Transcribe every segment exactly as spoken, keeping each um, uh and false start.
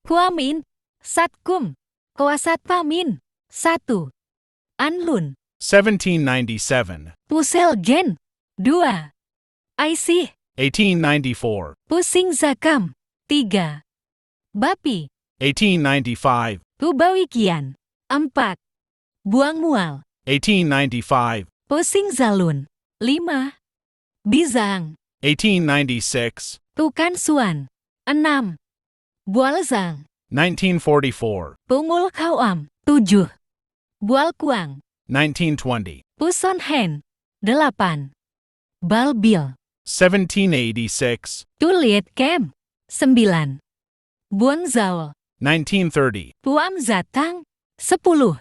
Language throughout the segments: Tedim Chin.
Kua Min, Sat Kum, Kua Sat Pa Min, satu. An Lun, seventeen ninety-seven. Pu Sel Gen, dua. Ai Si, eighteen ninety-four. Pu Sing Za Kam, tiga. Ba Pi, eighteen ninety-five. Pu Bawi Kian, empat. Buang Mual, eighteen ninety-five. Pu Sing Za Lun, lima. Bi Zang, eighteen ninety-six. Pu Kan Suan, enam. Bual Zang, nineteen forty-four. Pu Ngul Khau Am, tujuh. Bual Kuang, nineteen twenty. Pu Son Hen, delapan. Bal Bil, seventeen eighty-six. Pu Liet Kem, sembilan. Buang Zau, nineteen thirty. Pu Am Za Tang, sepuluh.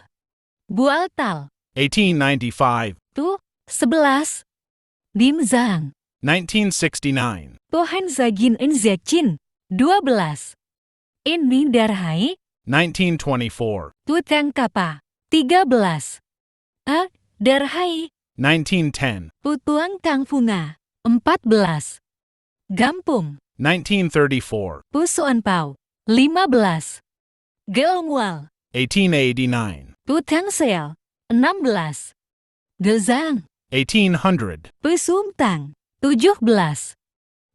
Bual Tal, eighteen ninety-five. Pu, sebelas. Dim Zang, nineteen sixty-nine. Pu Han Za Gin En Za Cin, dua belas. En Ni Dar Hai, nineteen twenty-four. Pu Tang Kapa, tiga belas. A Dar Hai, nineteen ten. Pu Tuang Tang Fu Nga, empat belas. Gampum, nineteen thirty-four. Pu Suan Pau, lima belas. Gel Mual, eighteen eighty-nine. Pu Tang Sel, enam belas. Gel Zang, eighteen hundred. Pu Sum Tang, tujuh belas.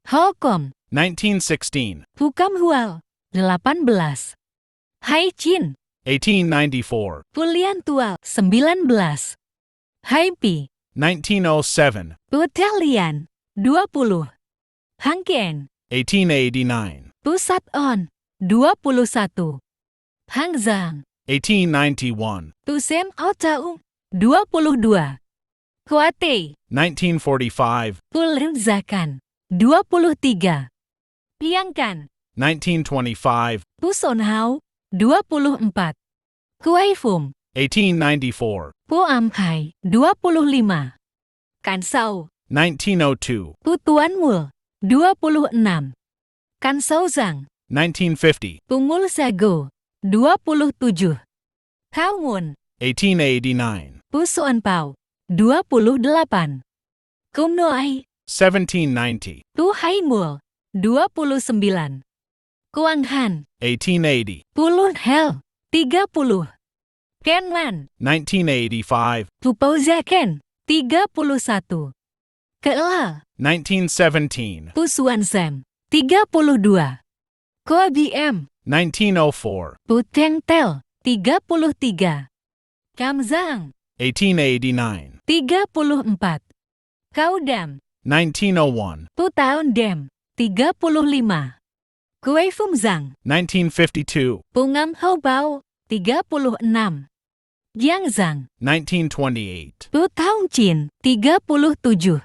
Ho Kom, nineteen sixteen. Pu Kam Hual, delapan belas. Hai Cin, eighteen ninety-four. Pu Lian Tual, sembilan belas. Hai Pi, nineteen oh seven. Pu Tel Lian, dua puluh. Hang Ken, eighteen eighty-nine. Pu Sat On, dua puluh satu. Hang Zang, eighteen ninety-one. Pu Sem Au Taung, dua puluh dua. Kua Tei, nineteen forty-five. Pu Lin Za Kan, dua puluh tiga. Piang Kan, nineteen twenty-five. Pu Son Hau, dua puluh empat. Kuai Fum, eighteen ninety-four. Pu Am Khai, dua puluh lima. Kan Sau, nineteen oh two. Pu Tuan Ngul, dua puluh enam. Kan Sau Zang, nineteen fifty. Pu Ngul Sa Go, dua puluh tujuh. Khau Ngun, eighteen eighty-nine. Pu Suan Pau, dua puluh delapan. Kum Nuai, seventeen ninety. Pu Hai Ngul, dua puluh sembilan. Kuang Han, eighteen eighty. Pu Lun Hel, tiga puluh. Ken Man, nineteen eighty-five. Pu Pau Za Ken, tiga puluh satu. Ke Lal, nineteen seventeen. Pu Suan Sem, tiga puluh dua. Kua Bi Em, nineteen oh four. Pu Teng Tel, tiga puluh tiga. Kam Zang, eighteen eighty-nine. Tiga puluh empat. Kau Dam, nineteen oh one. Pu Taun Dem, tiga puluh lima. Kuai Fum Zang, nineteen fifty-two. Pu Ngam Hau Bau, tiga puluh enam. Giang Zang, nineteen twenty-eight. Pu Taung Cin, tiga puluh tujuh.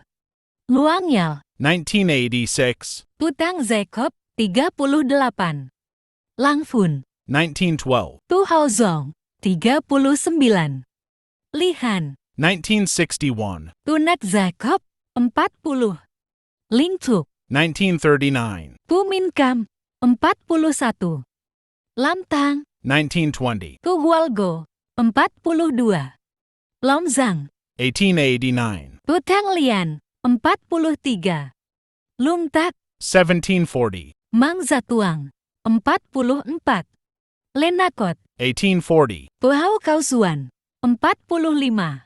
Luang Yal, nineteen eighty-six. Pu Tang Jacob, tiga puluh delapan. Lang Fun, nineteen twelve. Pu Hau Zong, tiga puluh sembilan. Li Han, nineteen sixty-one. Pu Nat Jacob, empat puluh. Ling Tuk, nineteen thirty-nine. Pu Min Kam, empat puluh satu. Lam Tang, nineteen twenty. Pu Gual Go, empat puluh dua. Lom Zang, eighteen eighty-nine. Pu Tang Lian, empat puluh tiga. Lum Tak, seventeen forty. Mang Za Tuang, empat puluh empat. Lenakot, eighteen forty. Pu Hau Kau Suan, empat puluh lima.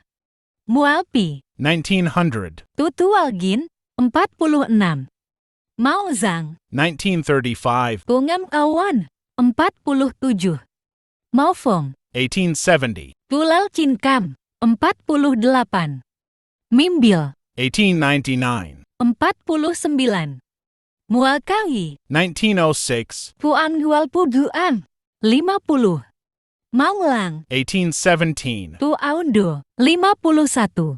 Mual Pi, nineteen hundred. Pu Tual Gin, empat puluh enam. Mau Zang, nineteen thirty-five. Pu Ngam Awan, empat puluh tujuh. Mau Fong, eighteen seventy. Pu Lal Cin Kam, empat puluh delapan. Mim Bil, eighteen ninety-nine. Empat puluh sembilan. Mual Kawi, nineteen oh six. Pu An Gual Pu Duan, lima puluh. Mau Lang, eighteen seventeen. Pu Aun Do, lima puluh satu.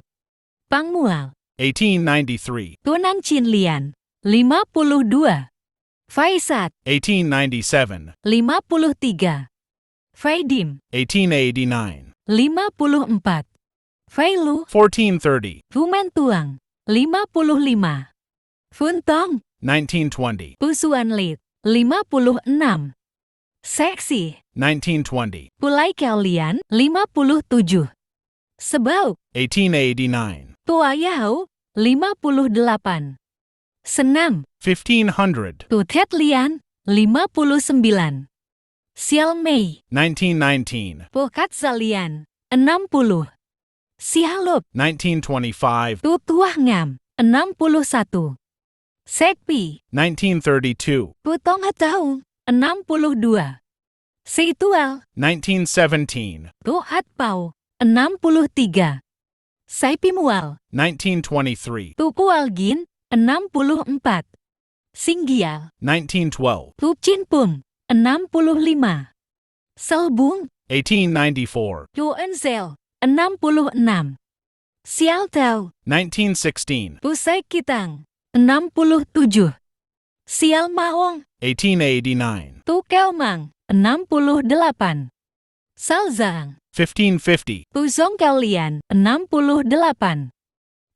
Pang Mual, eighteen ninety-three. Pu Nan Cin Lian, lima puluh dua. Fai Sat, eighteen ninety-seven. Lima puluh tiga. Fai Dim, eighteen eighty-nine. Lima puluh empat. Fai Lu, fourteen thirty. Pu Man Tuang, lima puluh lima. Fun Tong, nineteen twenty. Pu Suan Lit, lima puluh enam. Seksi, nineteen twenty. Pu Lai Kiau Lian, lima puluh tujuh. Sebau, eighteen eighty-nine. Pu Ayau, lima puluh delapan. Senam, fifteen hundred. Pu Tet Lian, lima puluh sembilan. Sial Mei, nineteen nineteen. Pu Khat Za Lian, enam puluh. Sial Lup, nineteen twenty-five. Pu Tuah Ngam, enam puluh satu. Sek Pi, nineteen thirty-two. Pu Tong Hat Taung, enam puluh dua. Sek Tual, nineteen seventeen. Pu Hat Pau, enam puluh tiga. Sai Pi Mual, nineteen twenty-three. Pu Kual Gin, enam puluh empat. Sing Gial, nineteen twelve. Pu Cin Pum, enam puluh lima. Sel Bung, eighteen ninety-four. Pu En Zel, enam puluh enam. Sial Tau, nineteen sixteen. Pu Sai Ki Tang, enam puluh tujuh. Sial Maung, eighteen eighty-nine. Pu Kau Mang, enam puluh delapan. Sal Zang, fifteen fifty. Pu Zong Kau Lian, enam puluh delapan.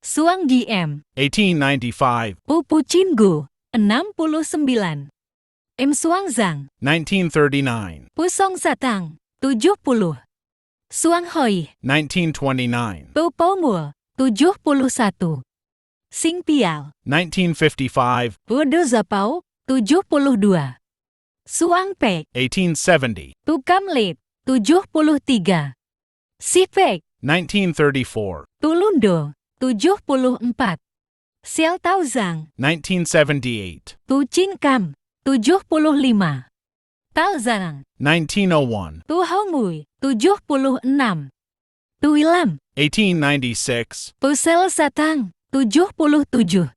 Suang Di Em, eighteen ninety-five. Pu Pu Cin Gu, enam puluh sembilan. Em Suang Zang, nineteen thirty-nine. Pu Song Sa Tang, tujuh puluh. Suang Hoi, nineteen twenty-nine. Pu Pau Mul, tujuh puluh satu. Sing Pial, nineteen fifty-five. Pu Du Za Pau, tujuh puluh dua. Suang Pek, eighteen seventy. Pu Kam Lip, tujuh puluh tiga. Si Pek, nineteen thirty-four. Pu Lun Do, tujuh puluh empat. Sial Tau Zang, nineteen seventy-eight. Pu Cin Kam, tujuh puluh lima. Tau Zang, nineteen oh one. Pu Hau Mui, tujuh puluh enam. Tui Lam, eighteen ninety-six. Pu Sel Sa Tang, tujuh puluh tujuh.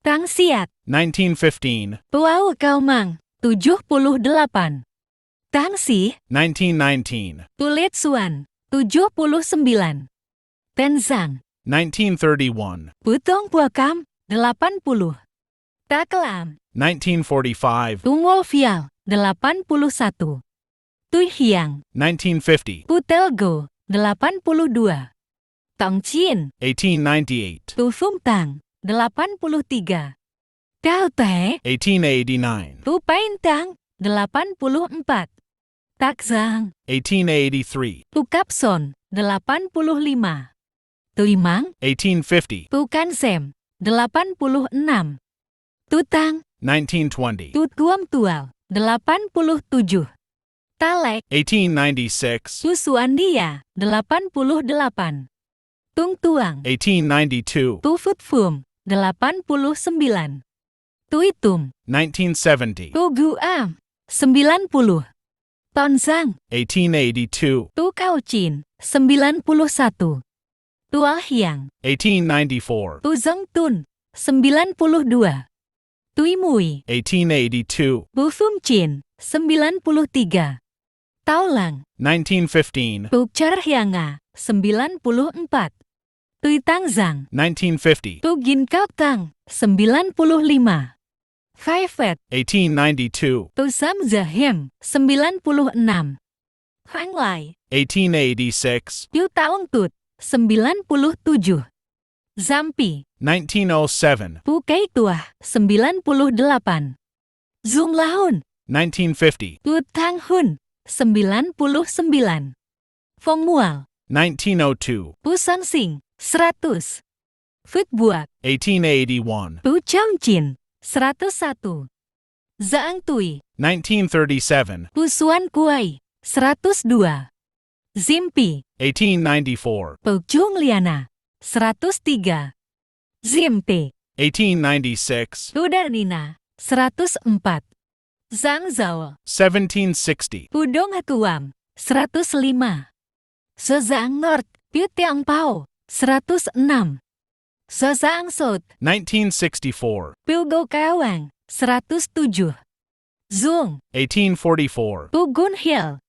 Tang Siat, nineteen fifteen. Pu Au Kau Mang, tujuh puluh delapan. Tang Si, nineteen nineteen. Pu Let Suan, tujuh puluh sembilan. Ten Zang, nineteen thirty-one. Pu Tong Pua Kam, delapan puluh. Tak Lam, nineteen forty-five. Pu Ngol Fial, delapan puluh satu. Tui Hiang, nineteen fifty. Pu Tel Go, delapan puluh dua. Tong Cin, eighteen ninety-eight. Pu Fum Tang, delapan puluh tiga. Kau Te, eighteen eighty-nine. Pu Pain Tang, delapan puluh empat. Tak Zang, eighteen eighty-three. Pu Kap Son, delapan puluh lima. Tui Mang, eighteen fifty. Pu Kan Sem, delapan puluh enam. Tu Tang, nineteen twenty. Tu Tuam Tual, delapan puluh tujuh. Talek, eighteen ninety-six. Tu Suan Dia, delapan puluh delapan. Tung Tuang, eighteen ninety-two. Tu Fut Fum, delapan puluh sembilan. Tui Tum, nineteen seventy. Tu Gu Am, sembilan puluh. Ton Zang, eighteen eighty-two. Tu Kau Cin, sembilan puluh satu. Tu Al Hiang, eighteen ninety-four. Tu Zong Tun, sembilan puluh dua. Tui Mui, eighteen eighty-two. Pu Fum Cin, sembilan puluh tiga. Tau Lang, nineteen fifteen. Pu Car Hiang A, sembilan puluh empat. Tui Tang Zang, nineteen fifty. Tu Gin Kau Tang, sembilan puluh lima. Fai Fet, eighteen ninety-two. Tu Sam Za Hem, sembilan puluh enam. Hang Lai, eighteen eighty-six. Tu Taung Tut, sembilan puluh tujuh. Zampi, nineteen oh seven. Pu Kei Tuah, sembilan puluh delapan. Zum Lahun, nineteen fifty. Tu Tang Hun, sembilan puluh sembilan. Fong Mual, nineteen oh two. Pu San Sing, seratus. Fut Buak, eighteen eighty-one. Pu Chong Cin, seratus satu. Zang Tui, nineteen thirty-seven. Pu Suan Kuai, seratus dua. Zimpi, eighteen ninety-four. Pu Cung Liana, seratus tiga. Zimpi, eighteen ninety-six. Pu Darnina, seratus empat. Zang Zau, seventeen sixty. Pu Dong Hatuam, seratus lima. Zazang North, Pu Tiang Pau, seratus enam. Zazang South, nineteen sixty-four. Pu Go Kawang, seratus tujuh. Zung, eighteen forty-four. Pu Gun Hill,